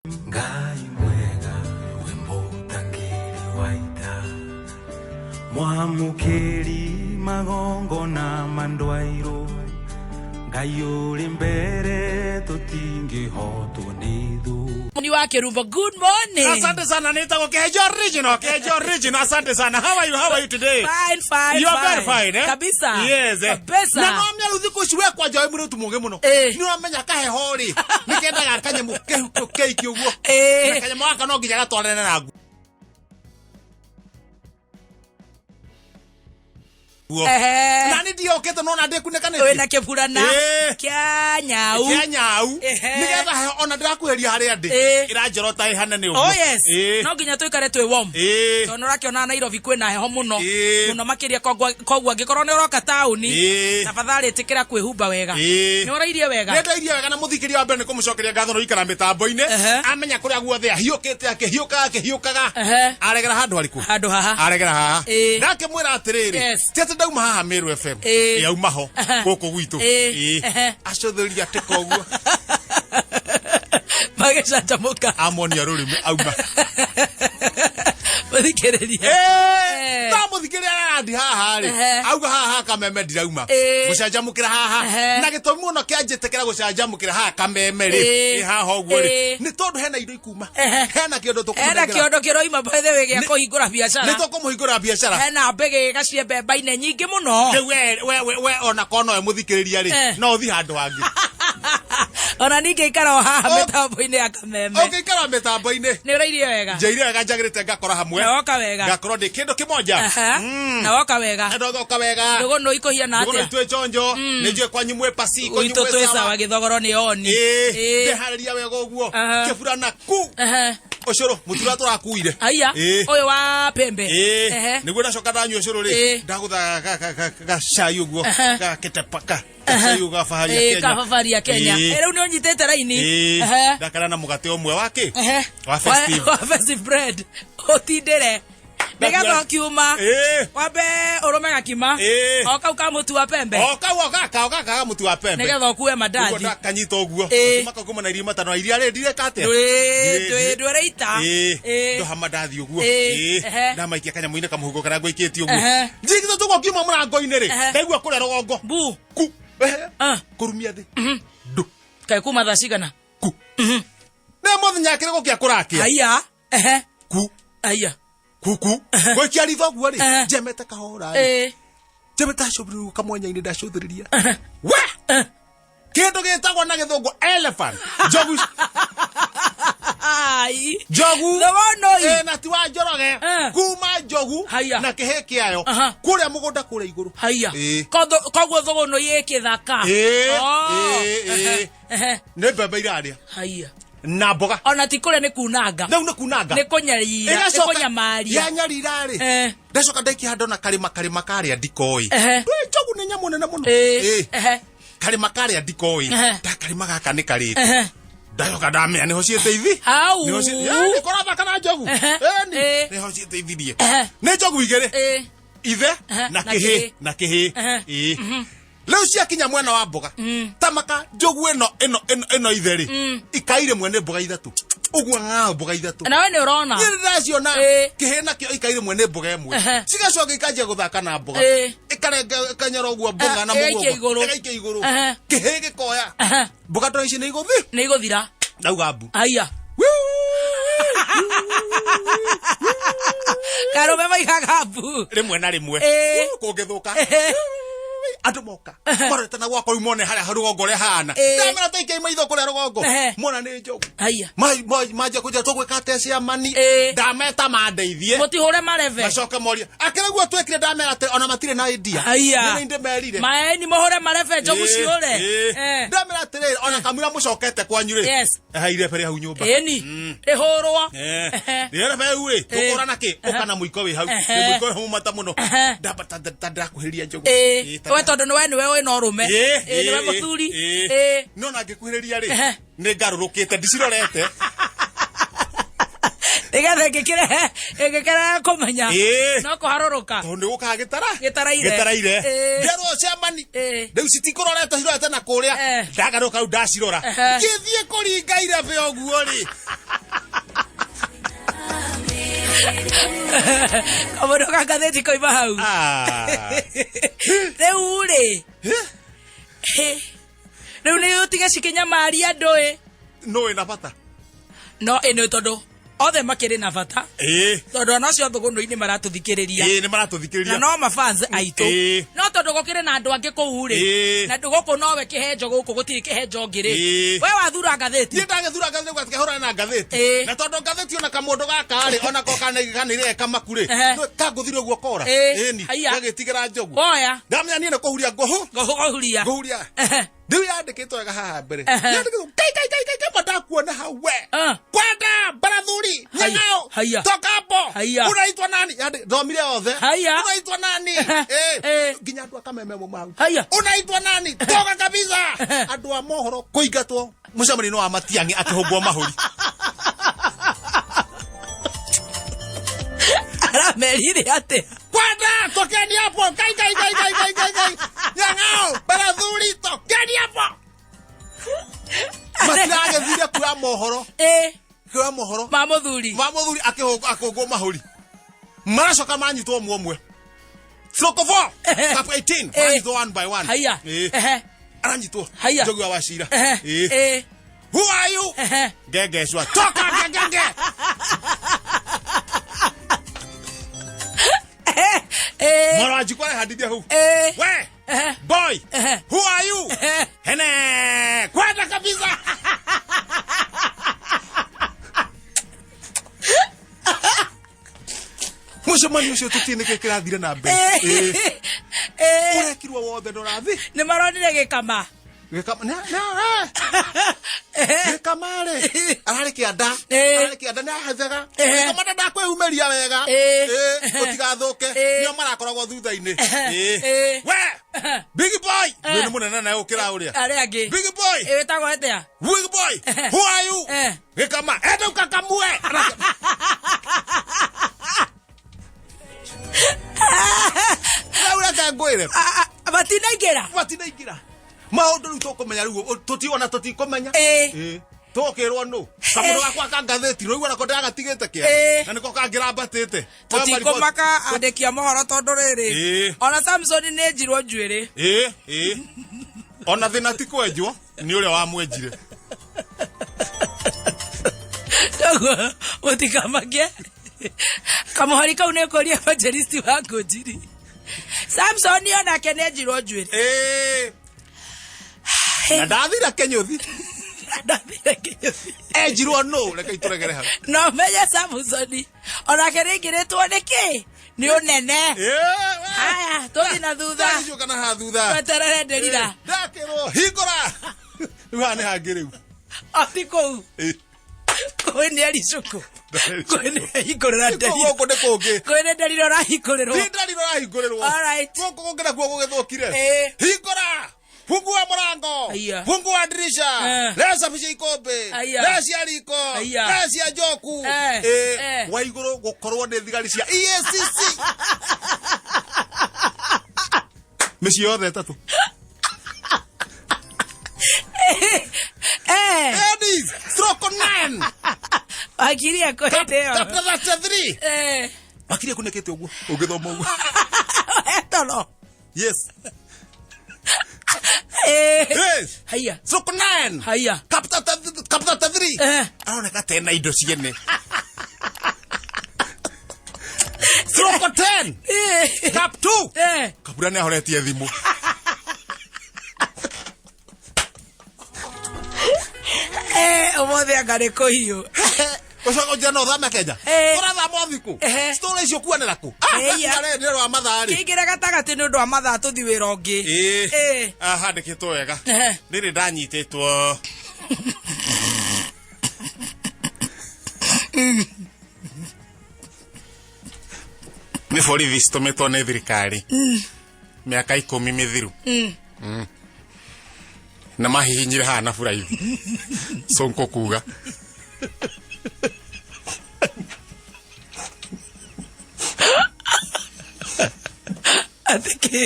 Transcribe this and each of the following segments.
Ngai mwega wĩ mũtangĩri wa ita, mwamũkĩri magongona ma ndwairũ, Ngai ũrĩ mbere tũtingĩhotwo nĩ thũ. Ni wa Kirumbo, good morning. Asante sana, nitagwo Kejo Original, Kejo Original. Asante sana. How are you? How are you today? Fine, fine, You are very fine, eh? Kabisa. Yes. Eh. Kabisa. Na no mĩa thikũ ici we kwanja wĩ mũirĩtu mũũgĩ mũno. Eh. Nĩ ũramenya kaheho rĩ, nĩ kendaga kanyamũ keiki ũguo. Eh. Na kanyamũ gaka no nginya gatwarane na nguo. Ehe. Na nĩ ndiokĩte nona ndĩkunĩkanĩtie. Wĩna kĩburana Eh. kĩa nyau. Kĩa nyau. Ehe. Nĩgetha heho ona ndĩrakuhĩria harĩa ndĩ. Eh. Ĩranjorota ĩ hanene ũguo. Oh yes. Eh. No nginya tũikare twĩ warm. Eh. Tondũ nĩũrakĩona Nairobi kwĩna heho mũno. Eh. Mũno makĩria koguo angĩkorwo nĩ ũroka taũni, Eh. tafadhali ĩtĩkĩra kwĩhumba wega. Eh. Nĩ ũrairie wega? Nĩndairie wega na mũthikĩria wa mbere nĩ kũmũcokeria ngatho nĩ gũikara mĩtambo-inĩ. Ehe. Amenya kũrĩa guothe ahiũkĩte akĩhiũkaga akĩhiũkaga. Ehe. Aregera handũ harĩkũ? Handũ haha. Aregera haha. Ĩĩ. Ndakĩmwĩra atĩrĩrĩ, Yes. ti atĩ ndauma haha Meru FM. Ĩĩ. Yauma ho Ehe. gũkũ gwitũ. Ĩĩ. Ĩĩ. Ehe. Acũthĩrĩria atĩ koguo Magĩcanjamũka. amonia rũrĩmĩ auma. Mũthikĩrĩria. Eh, ndamũthikĩrĩria arandi haha rĩ Ehe. auga haha kameme ndirauma Ĩĩ. gũcanjamũkĩra haha Ehe. na gĩtũmi mũno kĩa njĩtĩkĩra gũcanjamũkĩra haha kameme rĩ Ĩĩ. ĩ haha ũguo rĩ Ĩĩ. nĩ tondũ hena indo ikuma Ehe. hena kĩondo Hena tũkũmũnengera kĩondo kĩroima by the way gĩa kũhingũra nĩ biacara. tũkũmũhingũra biacara Hena mbĩgĩga cia mbemba-inĩ nyingĩ mũno. rĩu we we we we ona korwo nowe mũthikĩrĩria rĩ Eh. no ũthiĩ handũ hangĩ Ona ningĩ ikara o haha Ũ- mĩtambo-inĩ ya kameme. ũngĩikara mĩtambo-inĩ Nĩ ũrairie wega. njaire wega njagĩrĩte ngakora hamwe Na woka wega. ngakorwo ndĩ kĩndũ kĩmoja Aha. Na woka wega. ndogoka wega Ndũgũ ikũhiana Ndũgũ atĩa? itwĩ chonjo nĩ njũĩ kwanyu mwĩ pasi kwanyu Gwitũ mwĩ twĩ sawa. sawa gĩthogoro nĩ oni. Ĩĩ, Ĩĩ. ndĩharĩria wega ũguo Aha. kĩburana ku Ehe. ũcũrũ mũtu ũrĩa tũrakuire Aya. Ĩĩ. Ũyũ wa pembe. Ĩĩ, Ehe. nĩguo ndacoka ndanyua ũcũrũ rĩ Ĩĩ. ndagũtha gacai ũguo Aha. gakĩtepa gacai ũguo gabaharia Ĩĩ, Kenya. kababaria Kenya. Ĩĩ. Ĩ, Rĩu nĩ ũnyitĩte raini. Ĩĩ, Ehe. ndakara na mũgate ũmwe wa kĩ Ehe. wa festive Wa festive bread. Ũtindĩre. Nĩgetha ũkiuma. Ĩĩ. Wambe ũrũme gakima. Ĩĩ. O kau ka mũtu wa pembe. o kau o gaka o gaka ga mũtu wa pembe Nĩgetha ũkue Ũguo mandathi. ndakanyita ũguo Ĩĩ. makakuma na iria matano iria rĩ ndireka atĩa Ndwĩ- ndwĩ- ndwĩreita. Ĩĩ. Ĩĩ. ndoha mandathi ũguo Ĩĩ. Ĩĩ. Ehe. ndamaikia kanyamũ-inĩ kamũhuko karĩa ngũikĩtie ũguo Ehe. njigithũ tũguo ngiuma mũrango-inĩ rĩ Ehe. ndaigua kũrĩa rũgongo Bu. ku ehe. Ah. kũrumia thĩ ndu Kaĩ kuma thaa cigana? ku nĩ mũthenya kĩrĩ gũkĩa kũrakĩa Aya. Ehe. ku Aya. kuku gũikia ritho ũguo rĩ Ehe. njemete kahora rĩ Ĩĩ. njemete hacũthĩrĩria kamwanya-inĩ ndacũthĩrĩria we kĩndũ gĩtagwo na gĩthũngũ elephant njogu Ai. njogu Thogona Ĩ, na ti wa njoroge Eh. kuma njogu Haya. na kĩhĩ kĩayo Aha. kũrĩa mũgũnda kũrĩa igũrũ Haya. Ĩĩ. Koguo thũgũnũ ĩ kĩthaka. Ĩĩ, Oh. ĩĩ, ĩĩ. Ehe, ehe. nĩ mbembe irarĩa Haya. na mboga Ona ti kũrĩa nĩ kunanga. rĩu nĩ kunanga Nĩ kũnyarira. Nĩ Ĩgacoka- kũnyamaria. yanyarira rĩ Eh. ndacoka ndaikia handũ na karĩma karĩma karĩa ndikoĩ Ehe. Ndũĩ njogu nĩ nyamũ nene mũno Ĩĩ. Ĩĩ. Ehe. karĩma karĩa ndikoĩ Ehe. ndakarĩma gaka nĩ karĩte Ehe. ndacoka ndamenya nĩho ciĩteithi Hau. Nĩho Ĩ, nĩkũrathaka na njogu Ehe. Ĩni, Ĩĩ. nĩho ciĩteithirie Ehe. nĩ njogu igĩrĩ Ĩĩ. ithe Ehe, na na kĩhĩ kĩhĩ. na kĩhĩ Ehe. Ĩĩ. rĩu ciakinya mwena wa mboga tamaka njogu ĩno ĩno ĩno ĩno ithe rĩ ikai rĩmwe nĩ mboga ithatũ ũguo ng'ao mboga ithatũ Nawe nĩ ũrona. niĩ nĩndĩraciona Ĩĩ. kĩhĩ nakĩo ikai rĩmwe nĩ mboga ĩmwe Ehe. cigacoka ikanjia gũthaka na mboga Ĩĩ. ĩkarenga ĩkanyora ũguo mboga na ĩgaikia mũgongo igũrũ. ĩgaikia igũrũ Ehe. kĩhĩ gĩkoya Ehe. mboga tondũ ici nĩ igũthi Nĩ igũthira. ndauga mbu Haya. Karũme maigaga mbu. rĩmwe na rĩmwe Ĩĩ. kũngĩthũka Ehe. andũ moka marorete na gwakwa rĩu mone harĩa rũgongo ũrĩa hana Ĩĩ. ndamera taikia maitho kũrĩa rũgongo Ehe. mona nĩ njogu Haya. manjia kũnjĩra tũgwĩka atĩa ciamani Ĩĩ. ndameta mandeithie Mũtihũre marebe. macoke moria akĩrĩguo twĩkire ndamera atĩ ona matirĩ na idea Haya. Niĩ nĩndĩmerire Maeni mũhũre marebe njogu ciũre. Eh. ndamera atĩrĩrĩ ona kamũira mũcokete kwanyu rĩ Yes. eha irebe rĩ hau nyũmba Ĩni. Rĩhũrwo. Eh. Ehe. rĩrebe rĩu rĩ tũkũra na kĩ ũka na mũiko wĩ hau Ehe. Nĩ mũiko wĩ hau mũmata mũno Ehe. ndamba ta ndĩrakuhĩrĩria njogu Ĩĩ. Ĩĩ, ta We tondũ nĩwe nĩwe wĩna ũrũme. Ĩĩ, Ĩĩ, nĩwe ĩĩ, mũthuri. ĩĩ. Ĩĩ. No na ngĩkuhĩrĩria rĩ Ehe. nĩ ngarũrũkĩte ndicirorete Nĩgetha Nĩgetha ĩngĩkĩrehe ĩngĩkĩrehe kũmenya Ĩĩ. no kũharũrũka. Tondũ nĩ gũkaga gĩtara Gĩtaraire. gĩtaraire. Ĩĩ. Nderwo cemani Ĩĩ. rĩu citikũrorete cirorete na kũrĩa. Eh. Ndagarũka rĩu ndacirora Ehe. ngĩthiĩ kũringa irebe ũguo rĩ. Kamũndũ ka ngathĩti koima hau. Ah. Rĩu rĩ, Eh? hĩ, rĩu nĩ ũtige cikĩnyamaria andũ ĩ. No wĩna bata. No ĩ nĩ tondũ othe makĩrĩ na bata. Ĩĩ. Tondũ ona acio thũgũnũ-inĩ maratũthikĩrĩria. Ĩĩ, nĩ maratũthikĩrĩria. Na no mafans aitũ. Ĩĩ. No tondũ gũkĩrĩ na andũ angĩ kũu rĩ. Ĩĩ. Na ndũ gũkũ nowe kĩhenjo gũkũ gũtirĩ kĩhenjo ngĩ rĩ. Ĩĩ. We wathura ngathĩti. Niĩ ndagĩthura ngathĩti gakĩhũrana na ngathĩti. Ĩĩ. Na tondũ ngathĩti ona kamũndũ gaka rĩ, ona ko kanĩire kamaku rĩ, Ehe. kangũthire ũguo kora. Ĩĩ. Ĩni, Haiya. gagĩtigĩra njogu. Woya. Ndamenya niĩ nĩ kũhuria ngũhu. Ngũhuria. Ngũhuria. Ehe. Rĩu yandĩkĩtwo wega haha mbere. Ehe. Yandĩkĩtwo kai kai kai kai kai matakuona hau we. Ah. Kwenda barathuri Haiya. nyang'ao Haiya. tokambo Haiya. unaitwa nani? Thomire othe. Haiya. Unaitwa nani? Ehe. Eh. Eh. Nginya andũ akameme mau hau. Haiya. Unaitwa nani? Toka kabisa. Ehe. Andũ a mohoro kũingatwo mũcemanio-inĩ wa Matiang'i akĩhũngwo mahũri. Aramerire atĩa? Kwenda tokeni hapo kai kai kai kai kai kai kai nyang'ao barathuri tokeni hapo. Matiragĩthire kuoya mohoro. Ĩ. Kuoya mohoro. Ma mũthuri. Ma mũthuri akĩhũngwo mahũri. Maracoka manyitwo ũmwe ũmwe. Stroke 4 Ehe. Cup 18 Eh. maranyitwo one by one. Haiya. Ĩĩ. Ehe. Aranyitwo. Haiya. Njogu wa Wachira. Ehe. Ĩĩ. Ĩ. Who are you? Ehe. Ngengecwa. Toka ngengenge. Ĩ. Mwana wa Njikũ arehandithia hau. Ĩ. We. Ehe. Boy. Ehe. Who are you? Ehe. Hene. Kwenda kabisa. Mũcemanio ũcio tũtiĩ nĩkĩ kĩrathire na mbere. Ĩĩ. Ĩ. Ũrekirwo wothe ndũrathi. Nĩ maronire gĩkama. Gĩkama na na gĩkama rĩ ararĩ kĩanda. Ĩĩ. Ararĩ kĩanda nĩ ahethaga. Ehe. Gĩkama ndakwĩumĩria wega. Ĩĩ. Ĩĩ, gũtigathũke. Ĩĩ. Nĩo marakoragwo thutha-inĩ. Ehe. Ĩĩ. Ĩĩ. We. Big boy. Eh. Nĩ mũnene nawe gũkĩra ũrĩa. Arĩa angĩ. Big boy. Ĩ wĩtagwo atĩa? Big boy. Ehe. Who are you? Eh. Gĩkama. Enda ũkakamue. Rĩu reke ngwĩre. Matinaingĩra. Matinaingĩra. Maũndũ rĩu tũkũmenya rĩu tũtiona tũtikũmenya. Ĩĩ. Ĩĩ. Tũkĩrwo nũ. Kamũndũ gakwa ka ngathĩti rĩu onako ndĩragatigĩte Ĩĩ. kĩa. Na nĩko kangĩrambatĩte. Tũtikũmaka andĩki a mohoro tondũ rĩrĩ. Ĩĩ. Ona Samson nĩ njirwo njuĩrĩ. Ĩĩ, ĩĩ. Ona thĩna ti kwenjwo nĩ ũrĩa wamwenjire. Koguo mũtikamake. Kamũhari kau nĩ kũria evangelist wa Ngũnjiri. Samson onake nĩ njirwo njuĩrĩ. Ĩĩ. Na ndathira Kenyũthi. Ndathire Kĩnyũthi. Enjirwo nũ reke itũregere hau. No menye Samson onake nĩ aingĩrĩtwo nĩ kĩ? Nĩ ũnene. Ĩĩ. Haya, tũthiĩ na thutha. Ndagĩcoka na haha thutha. Tweterere ndĩrira. Ndakĩrwo hingũra. Rĩu haha nĩ hangĩ rĩu. Othi kũu. Ĩĩ. Kwĩ nĩ ericũkũ. Kwĩ nĩ ahingũrĩra ndĩrira. Gũkũ nĩ kũngĩ. Kwĩ nĩ ndĩrira ũrahingũrĩrwo. Ti ndarira ũrahingũrĩrwo. Alright. Gũkũ kũngĩ nakuo gũgĩthũkire. Ĩĩ. Hingũra. Fungua mlango. Aya. Fungua dirisha. Eh. Leta picha ikombe. Aya. Lecia riko. Aya. Lecia njoku. Eh. Ĩĩ. Eh. Wa igũrũ gũkorwo nĩ thigari cia EACC. Mĩciĩ yothe ĩtatũ. Eh. Ladies, stroke 9. Wakiri akũ hĩndĩ ĩyo. Chapter 33. Eh. Wakiri akunĩkĩte ũguo ũngĩthoma ũguo. Etoro. Yes. Eh. Yes. Haiya. Stroke 9. Haiya. Chapter 33. Eh. Aroneka tena indo ciene. Stroke 10. Eh. Cap 2. Eh. Kabura nĩ ahoretie thimũ. Eh, ũmũthĩ anga nĩ kũhiũ. Ũcoka ũnjĩre no ũthame Kenya. Eh. Ũrathama ũthiĩ kũ? Eh. Story icio ũkuanĩra kũ? Eh, ya. Ah, nĩ wa mathaa rĩ. Kĩingĩra gatagatĩ nĩ ũndũ wa mathaa tũthi wĩra ũngĩ. Ĩĩ. Eh. Ah, handĩkĩtwo wega. Eh. Rĩrĩ ndanyitĩtwo. Nĩ borithi citũmĩtwo nĩ thirikari. Mĩaka 10 mĩthiru. Na mahihinyire haha na buraithi. Sonko kuga. Atĩ kĩ?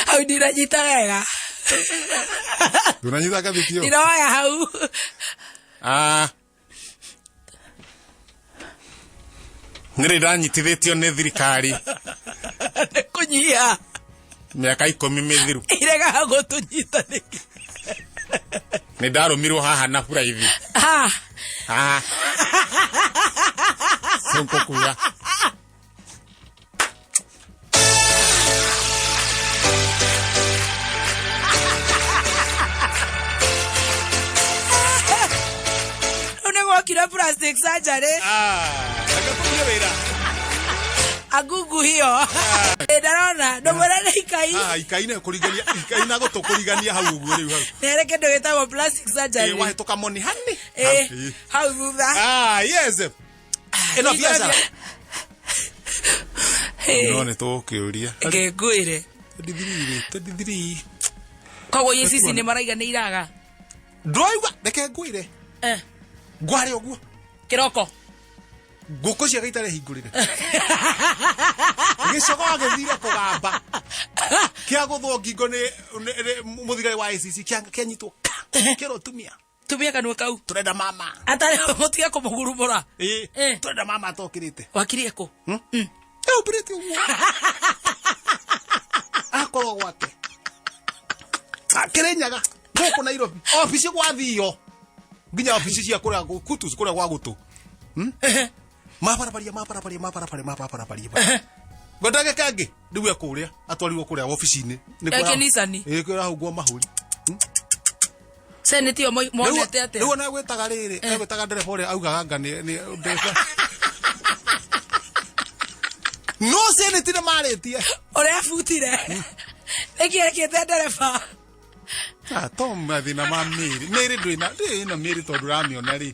Hau ndinanyita wega. Ndũnanyita ngathĩti ĩyo? Ndinoya hau. Ah. Nĩ rĩ ndanyitithĩtio nĩ thirikari? Nĩ kũnyia. Mĩaka 10 mĩthiru. Iregaga gũtũnyita nĩkĩ? Nĩ ndarũmirwo haha na buraithi. Ah. Haha sonko kuga. Rĩu nĩ gwokire plastic surgery. Ah, reke tũthiĩ wĩra. Agungu hiyo. Ndarona ndũmwĩre nĩ ikai. Ah, ikai nĩ kũrigania ikai na gũtũ kũrigania hau ũguo rĩu hau. Nĩ harĩ kĩndũ gĩtagwo plastic surgery. Ĩ, wahĩtũka moni hani. Ĩ, hau thutha. Ah, yes. Ĩno biacara. No nĩ tũgũkĩũria. Reke ngwĩre. 23 rĩ, 23. Koguo EACC nĩ maraiga nĩ iraga. Ndũraigua, reke ngwĩre. Eh. Ngwarĩ ũguo. Kĩroko. Ngũkũ ciake itarĩ hingũrĩre. Gĩcogo agĩthire kũgamba. Kĩa gũthwo ngingo nĩ mũthigari wa ACC kĩanyitwo. Kĩrwo tumia. Tumia kanua kau. Tũrenda mama. Atarĩ mũtige kũmũgurumũra. Ĩ, Eh. tũrenda mama atokĩrĩte. Wakirie kũ? Ehumbĩrĩte ũguo. Akorwo gwake. Kĩrĩnyaga gũkũ Nairobi. Obici gwathio. Nginya obici cia kũrĩa Kutus kũrĩa gwa gũtũ. Mabarabaria, mabarabaria, mabarabaria, mabarabaria. Ngo ndagĩka ĩngĩ rĩu ekũrĩa atwarirwo kũrĩa obici-inĩ. Nĩ Ya kwĩra- Kenisani. Ĩ, kwĩrahũngwo mahũri. Senate ĩyo monete atĩa? Rĩu ona egwĩtaga rĩrĩ, egwĩtaga ndereba ũrĩa augaga anga nĩ ndereba. No senate nĩ marĩtie. Ũrĩa abutire. Nĩkĩ ekĩte ndereba? Ah, to mathĩna ma mĩĩrĩ. Mĩĩrĩ ndũrĩ na ndĩrĩ ĩno mĩĩrĩ tondũ ũramĩona rĩ.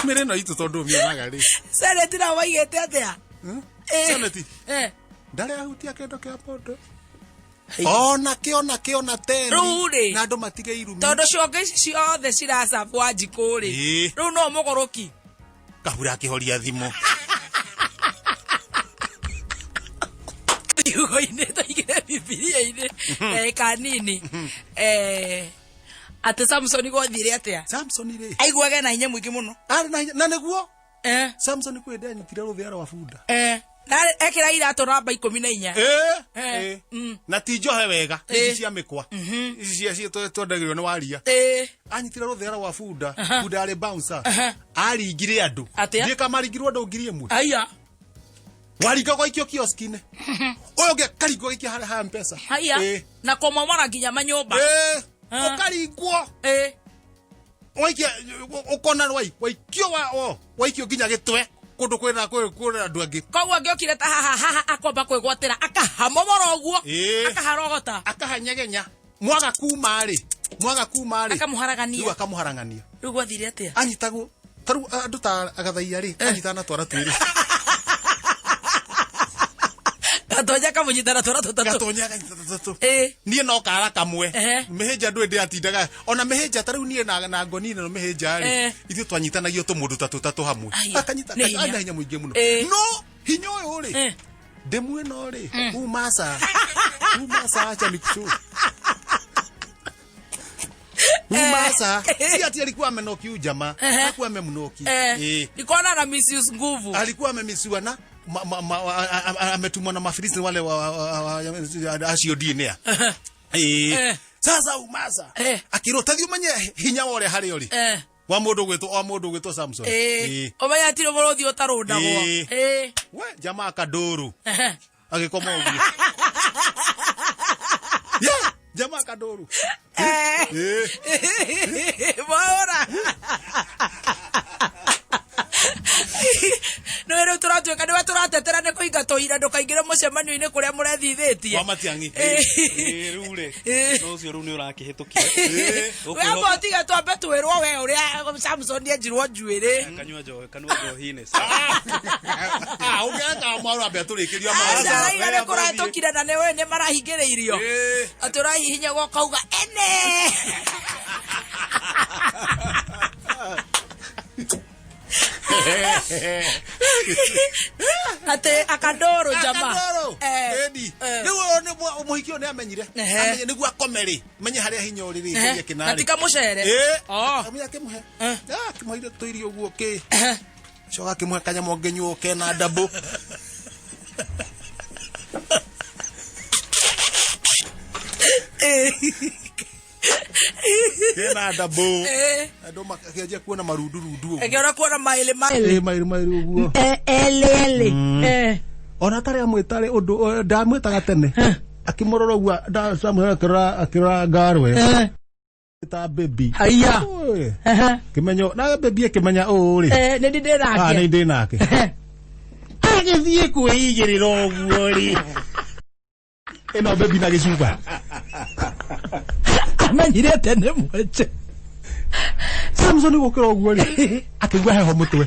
Mĩĩrĩ ĩno itũ tondũ ũmĩonaga rĩ. Senate nao maigĩte atĩa? Eh. Senate? Eh. Ndarĩ ahutia kĩndũ kĩa mũndũ. Ona kĩ ona kĩ ona teni. Rĩu rĩ. Na andũ matige irumi. Tondũ ciongo ici ciothe ciracabwo Wanjikũ rĩ. Ĩĩ. Rĩu no mũgũrũki. Kabura akĩhoria thimũ. Kiugo-inĩ tũigire Bibilia-inĩ ndagĩka nini. Eh, atĩ Samson gwathire atĩa? Samson rĩ. Aiguaga na hinya mũingĩ mũno. Arĩ na hinya na nĩguo. Eh. Samson kwĩ hĩndĩ anyitire rũthĩa rwa bunda. Eh. Na ekĩra iratũ namba 14. Eh, Eh, eh. Na ti njohe wega. Eh. Ici cia mĩkwa. Ici cia twendagĩrio nĩ waria. Eh. Anyitire rũthĩa rwa bunda. Bunda arĩ bouncer. Aringire andũ. Atĩa? Ndiĩ kamaringirwo andũ 1000. Aya. Waringa ũgaikio kioski-inĩ. Ũyũ ũngĩ akaringwo agĩikio harĩa ha M-Pesa. Haya. Eh. Na kũmomora nginya manyũmba. Eh. Ah. Ũkaringwo. Eh. Waikia ũkona waikio wa o waikio nginya gĩtwe kũndũ kwĩna kwĩna andũ angĩ. Koguo angĩokire ta haha haha akomba kwĩgwatĩra akahamomora ũguo. Ĩĩ. Akaharogota. Akahanyegenya. Mwaga kuma rĩ. Mwaga kuma rĩ. Akamũharagania. Rĩu akamũharagania. Rĩu gwathire atĩa? Anyitagwo tarĩu andũ ta agathaia rĩ anyitaga na twara twĩrĩ. Gatonya akamũnyita na twara tũtatũ. Gatonya akanyita tũtatũ. Ĩĩ. Niĩ no kara kamwe. Ehe. Mĩhĩnja ndũĩ ndĩratindaga. Ona mĩhĩnja tarĩu niĩ na ngoni ĩno mĩhĩnja rĩ. Eh. Ithuĩ twanyitanagia tũmũndũ ta tũtatũ hamwe. Aya. Akanyita Nĩ hinya. arĩ na hinya mũingĩ mũno. Ĩĩ. No hinya ũyũ rĩ. Eh. Ndemu ĩno rĩ. Umasa. Umasa acha nikushoo. Umasa. Si ati alikuwa amenoki huyu jamaa. Ehe. Hakuwa amemnoki. Eh. Eh. Nikuona na misuse nguvu. Alikuwa amemisiwa na ametumwa na mafilisi wale wa acio DNA. Eh. Eh. Sasa umasa. Eh. Akirwo tathi umenye hinya wa ũrĩa harĩ ũrĩ. Eh. Wa mũndũ gwĩtwo wa mũndũ gwĩtwo Samson. Eh. Eh. Ũmenye atirĩ mũrũthi ũtarũndagwo. Eh. Eh. We jamaa kaduru. Ehe. Agĩkoma ũguo. Yeah, jamaa kaduru. Eh. Eh. Mwaura. Nĩ rĩu tũratuĩka nĩwe tũratetera nĩ kũingatwo ira ndũkaingĩre mũcemanio-inĩ kũrĩa mũrethithĩtie. Wa Matiang'i. Eh. Rĩu rĩ Eh. no ũcio rĩu nĩ ũrakĩhĩtũkia. We amba ũtige twambe twĩrwo we ũrĩa Samson enjirwo njuĩrĩ. Kanyua njohi, kanua njohi-inĩ. Ah, ũngĩreka mwaura ambe atũrĩkĩria Aca maũndũ. raiga nĩ kũrahĩtũkire na nĩwe nĩ marahingĩrĩirio. Eh. Atĩ ũrahihinyagwo ũkauga ene. Atĩ akandũrũ jama. Akandũrũ. Eh, Ĩni. eh. Rĩu ũyũ mũhiki ũyũ nĩ amenyire. Ehe. Amenye nĩguo akome rĩ, menye harĩa hinya ũrĩ rĩ, Ehe. kĩrĩa kĩnarĩ. Na ti kamũcere. Ĩ. Oh. Akamenya akĩmũhe. Eh. Ah, akĩmũheire tũirio ũguo kĩ. Ehe. Coka akĩmũhe kanyamũ angĩnyuo kena ndabũ. Eh. Kena ndabũ. Eh. Andũ makĩanjia kuona marundurundu ũguo. Ĩngĩona kuona maĩlĩ maĩlĩ. Ĩ, maĩrĩ maĩrĩ ũguo. Eh, elĩ elĩ. Eh. Ona atarĩ amwĩtarĩ ũndũ ndamwĩtaga tene. Akĩmũrora ũguo Samuel akĩrora akĩrora ngarwe. Eh. Ta baby. Haiya. Oi. Ehe. Kĩmenyo na baby akĩmenya ũũ rĩ. Eh, nĩ ndĩ Ah, nake. nĩ ndĩ nake. Agĩthiĩ kwĩigĩrĩra ũguo rĩ. Ĩno baby na gĩcuba. Amenyire atĩ nĩ mwenje. Samson gũkĩra ũguo rĩ. Akĩigua heho mũtwe.